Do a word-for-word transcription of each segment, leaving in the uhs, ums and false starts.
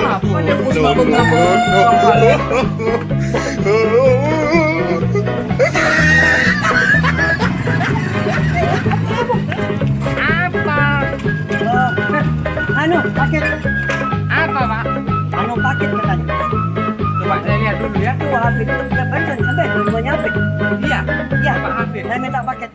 Apa dia, Gus, mabuk-mabuk? Apa? Eh, anu, paket. Apa, Pak? Anu, paket katanya. Coba saya lihat dulu ya. Itu Habib itu udah barusan sampai, belum mau nyampe. Iya, iya, Pak Habib. Saya minta paket.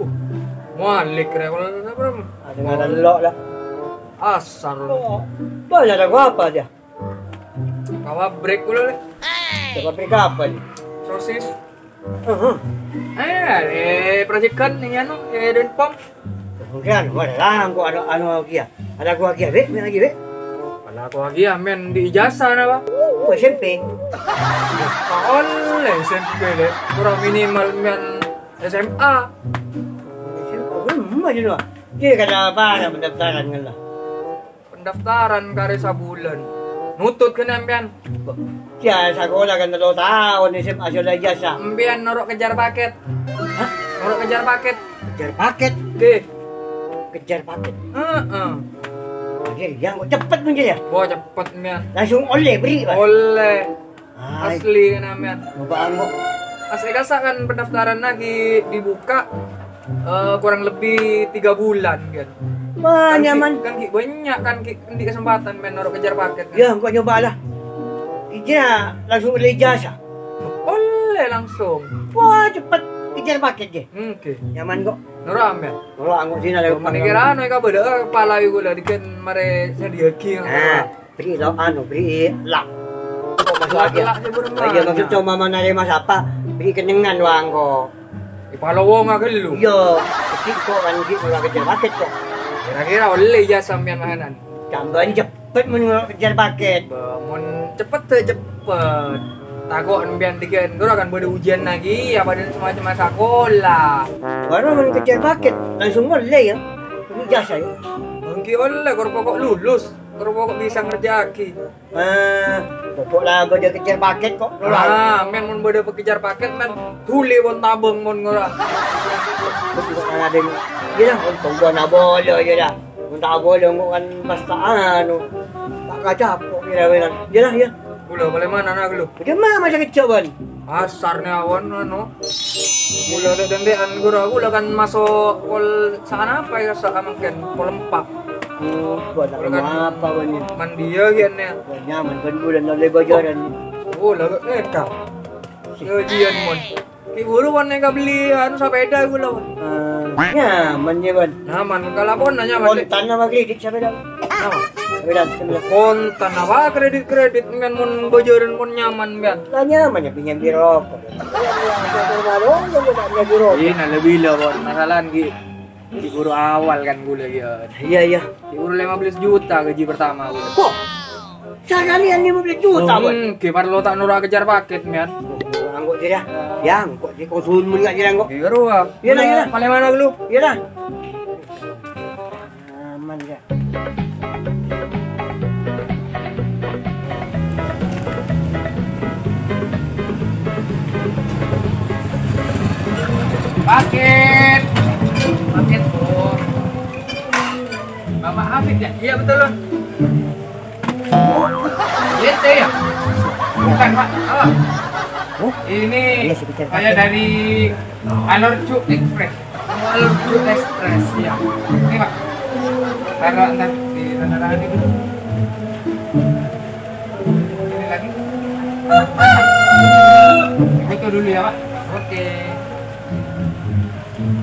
Uh, malik rè, kalau apa, Ram? Ada nggak ada lok lah. Asar lo. Banyak ada apa aja? Kawa break dulu, Le. Coba break apa nih? Sosis. Heeh. Eh, eh, proyekan ini anu, eh, Denpom. Mungkin, wah, lah, engko' anu, anu, Gia. Ada gua Gia, Be, main lagi, Be. Kalau aku lagi ya, men, di ijazah, napa? Oh, S M P. Kok oleh S M P, Le? Kurang minimal, men, S M A. S M A, belum aja, loh. Dia kata apa, ada pendaftaran, kan, lah? Pendaftaran karè sabulân. Nutut kènè' sampèyan. Ya, sakola kan tello taon, S M A sè ollè ijazah. Sampèyan noro' kejar paket. Hah? Noro' kejar paket. Kejar paket? Oke. Kejar paket? Heeh. Oke, ya, kok cepet mungkin ya? Wah, cepet, men. Langsung ollè, beri, Pak? Ollè. Hai. Asli kan, men. Cobaan kok. Asli kasa kan pendaftaran lagi dibuka, eh, kurang lebih tiga bulan, kan. Wah, kan nyaman. Kan gi' banyak, kan, gi' di kesempatan, men, noro' kejar paket, kan. Ya, engko' nyoba lah. Ija langsung ollè ijazah. Ollè langsung. Wah, cepet kejar paket, ya. Oke. Nyaman kok. Noro' ambil. Noro' anggo sini lagi. Mending kira anu, kabel, eh, kepala itu lah, dikit mare sediaki. Nah. Beri lo, anu, beri lak. Kok masuk lak, aja? Lak, ya, bener. Iya, maksud cuma mau nari mas apa? Beri kenengan wang kok. Di Palawong aja lu. Iya, kecil kok kan, kecil kalau kejar paket kok. Kira-kira ollè ya sampèyan mahanan? Tambahan cepet menurut kejar paket. Bah, mon cepet tuh cepet. Tako' sampèyan dikit, kira kan bâdâ ujian lagi, apa dan semacam sekolah. Baru men kejar paket, langsung ollè ya. Ini jasa ya. Mungkin ollè, kor pokok lulus. Kor pokok bisa ngerjaake. Eh, pokok lah bâdâ kejar paket kok. Ah, men mon bâdâ kejar paket, men. Duli pon tabang mon ngora. Kok nggak ada. Iya dah, untung gua nabolo ya dah. Mun ta' abolo kok kan pas ta' anu. Ta' kacapok kira-kira. Iya dah, iya. Gula, bagaimana nak lu? Udah mah masa kecil, Bon. Asar nih awan, anu. Gula dek-, dendekan gula, gula kan masuk pol sana apa ya, sa-, mungkin pol empat. Oh, buat kan apa, Bon, ya? Mandi ya, gian, ya. Buat nyaman, kan gula nolai bocoran. Oh, lah, eh, kak. Yo, jian, Mon. Ki buru, Mon, neng kabeli, anu, sepeda gula, Mon. Eh, nyaman, ya, Bon. Nyaman, kalau pon, nyaman, dek. Kontan apa kredit sepeda? Nyaman. Sepeda, sepeda. Kontan apa kredit-kredit, men, mon bocoran, mon nyaman, men. Lah, nyaman, ya, pinjam di rokok. Iya, nah, lebih lah, Bon. Masalah, ki. Ki buru awal kan gula, ya. Iya, iya. Ki buru lima belas juta gaji pertama gula. Kok? Sakalian lima belas juta, Bon? Hmm, ki parlo ta' noro' kejar paket, men. Anggo' jârèya. Ya, anggo' di konsumen nggak jârèya, anggo'. Iya, rowa. Iya, nah, iya, nah. Paling mana dulu? Iya, nah. Aman, ya. Paket. Paket, Bos. Bapak Hafid, ya? Iya, betul, Bos. Ente, ya? Bukan, Pak. Apa? Hah? Ini saya dari Alorju Express. Oh, Alorju Express, ya. Ini, Pak. Taruh ntar di tanda tangan ini. Ini lagi. Foto dulu ya, Pak. Oke.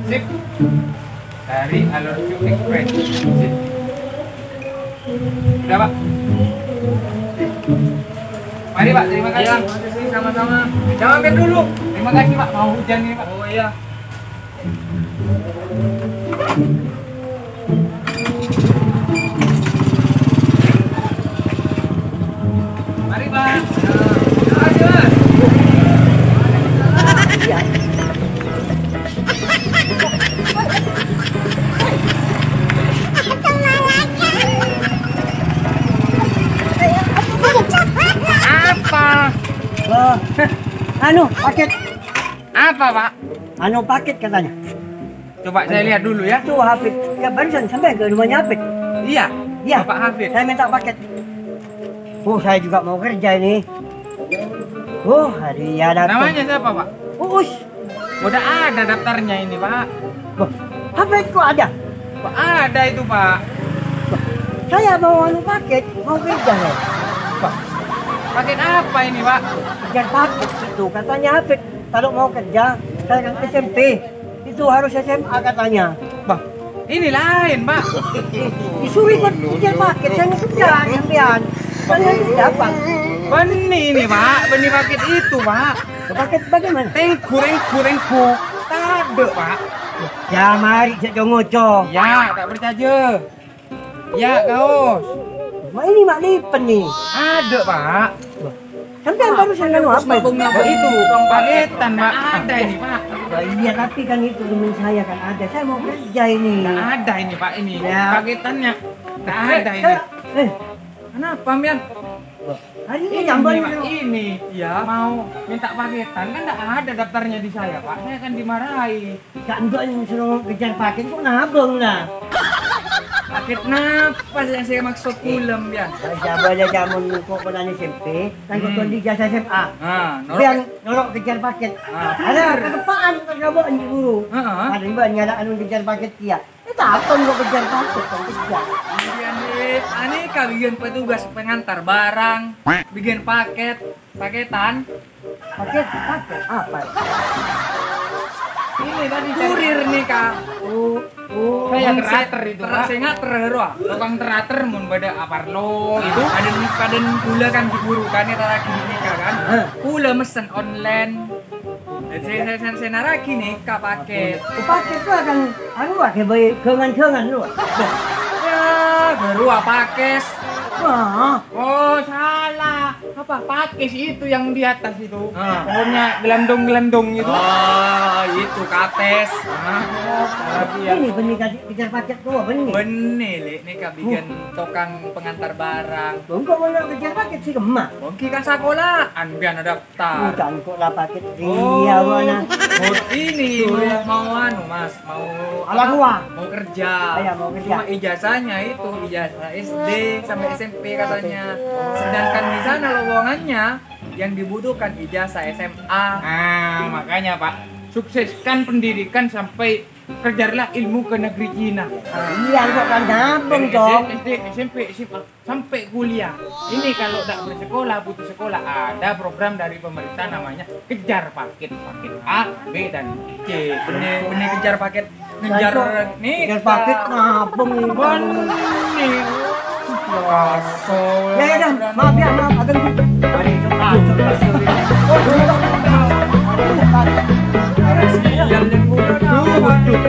Sip. Dari Alorju Express. Sip. Udah, Pak. Mari, Pak. Terima kasih. Iya, makasih. Sama-sama. Jangan mampir dulu. Terima kasih, Pak. Mau hujan ini, Pak. Oh, iya. Mari, Pak. Terima kasih, Pak. Anu, paket. Apa, Pak? Anu, paket katanya. Coba saya lihat dulu ya. Itu Hafid. Ya, barusan sampai ke rumahnya Hafid. Iya, iya, Bapak Hafid. Saya minta paket. Oh, saya juga mau kerja ini. Oh, hari ya datang. Namanya siapa, Pak? Uus. Udah ada daftarnya ini, Pak. Wah, Hafid kok ada? Pak, ada itu, Pak. Wah, saya mau anu paket, mau kerja saya. Pak, paket apa ini, Pak? Kejar paket itu, katanya Hafid. Kalau mau kerja, saya kan S M P. Itu harus S M A katanya. Bah, ini lain, Pak. Disuruh ikut kejar paket, saya mau kerja, sampean. Saya tidak dapat. Bânnè ini, Pak. Bânnè paket itu, Pak. Paket bagaimana? Tenggu, tenggu, tenggu. Tadâ', Pak. Ya, mari, cek ngoco. Ya, tak percaya. Ya, kaos. Ma' ini ma' lipen, nih. Ada, Pak. Sampeyan barusan nganu apa itu? Itu, paketan, Pak. Ada ini, Pak. Lah, iya, tapi kan itu teman saya kan ada. Saya mau kerja ini. Nggak ada ini, Pak, ini. Ya. Paketannya nggak ada ini. Eh, eh. Kenapa, Mian? Hari ini, ini, Pak, ini. Ya. Mau minta paketan, kan nggak ada daftarnya di saya, Pak. Saya kan dimarahi. Kak, enggak yang suruh kejar paket kok nabung lah. Paket napa sih yang saya maksud kulem ya? Baca-baca jaman kok pernah S M P, kan kok di jasa S M A. Nah, norok. Yang norok kejar paket. Ah, ada bener. Ketepaan tergabung di guru. Heeh. Ada juga nyala anu kejar paket dia. Itu apa kok kejar paket, kan kejar. Iya nih, aneh kalian petugas pengantar barang, bikin paket, paketan. Paket, paket apa? Ini tadi kurir nih, Kak. Oh, oh. Saya terater itu, Pak. Saya ngater, roh. Tukang terater mun pada aparlo itu. Paden, paden gula kan di guru kan, ya, lagi di Mika kan. Hah? Gula mesen online. Jadi saya, saya, saya, saya naraki nih, Kak, paket. Oh, paket itu akan, anu, pakai bayi, gangan-gangan lu. Ya, baru apa, kes? Wah. Oh, salah. Apa? Pakis itu yang di atas itu. Ah. Pohonnya gelendung-gelendung itu. Oh, itu kates. Ah, salah dia. Ini benih kasih kejar paket tua, benih. Benih, Lek. Ini kabigan tukang pengantar barang. Bongko mana kejar paket sih, Mak? Bongki ka sekolahan, biar ada daftar. Bukan kok lah paket. Oh. Iya, mana? Oh, ini mau, mau anu, Mas. Mau ala apa? Gua. Mau kerja. Iya, mau kerja. Cuma ijazahnya itu ijazah S D sampai S M P katanya. Sedangkan di sana lowongannya yang dibutuhkan ijazah S M A. Ah, makanya, Pak, sukseskan pendidikan sampai kejarlah ilmu ke negeri Cina. Iya, kok kan gampang, Cok. S D, S M P, S M A. Sampai kuliah. Ini kalau tak bersekolah, putus sekolah, ada program dari pemerintah namanya kejar paket, paket A, B, dan C. Benih, benih kejar paket, ngejar nih. Kejar paket ngabeng. Benih. Kasol. Ya, ya, dah. Maaf ya, maaf. Agak dulu. Mari, cepat, cepat, cepat. Oh, cepat. Ada sial dan gula. Waduh.